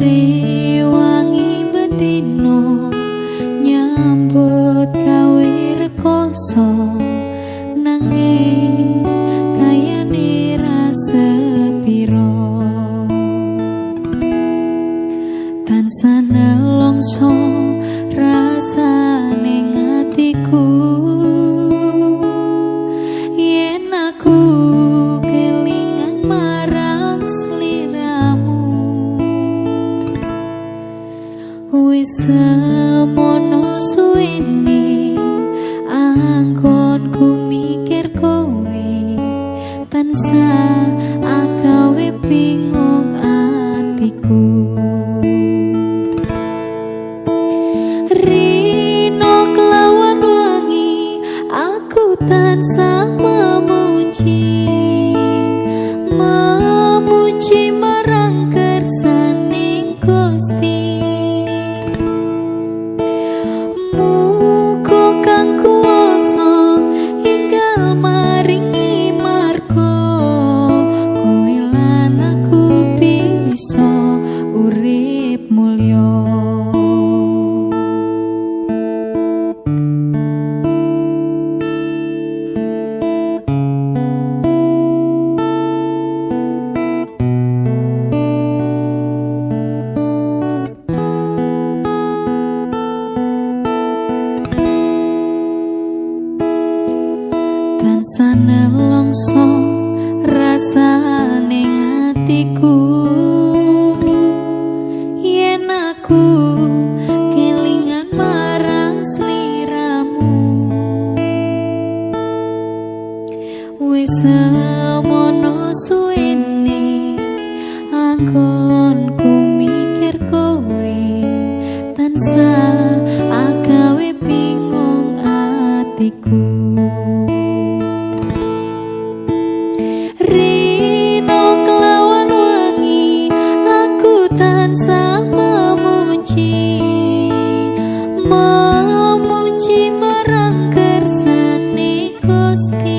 Rewangi bendino nyambut gawe rekoso, nanging kayane ra sepiro. Tansah nelongso rasane atiku yen aku kelingan marang sliramu. Wis semono suwene anggonku mikir kowe, tansah agawe bingung atiku. Rino kelawan wengi aku tansah memuji, memuji marang kersaning Gusti. Muga kang kuwasa enggal maringi marga, kowe lan aku bisa urip mulya. Tansah nelongso rasane atiku yen aku kelingan marang sliramu. Wis semono suwene anggonku mikir kowe, tansah agawe bingung atiku. Rino kelawan wengi aku tansah memuji, memuji marang kersane Gusti.